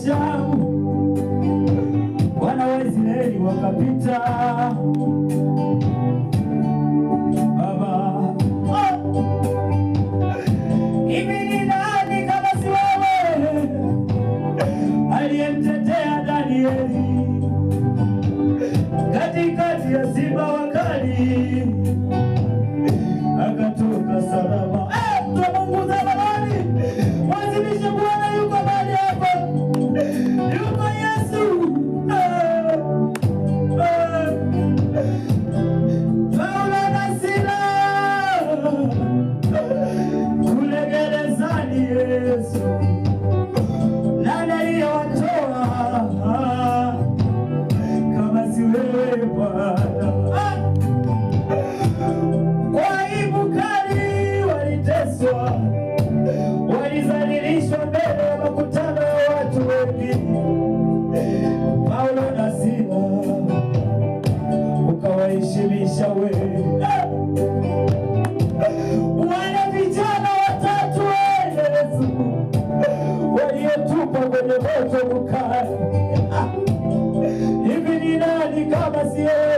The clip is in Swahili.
Shamu, wana wa Israeli wakapita. Baba, oh! Hivi ni nani kama si wewe aliyemtetea Danieli katikati ya simba wakali akatoka salama? Mtu wa Mungu zamani, mwazimishe Bwana, yuko mahali hapa, yuko Yesu. Paulo na Sila kule gerezani, Yesu nani aliyewatoa kama si wewe Bwana? Kwa aibu kali waliteswa, walizalilishwa mbele ya makutano ya watu wengi. Paulo na Sila ukawaheshimisha wewe. Wale vijana watatu wa Yesu waliotupwa kwenye moto mkali, hivi ni nani kama si wewe?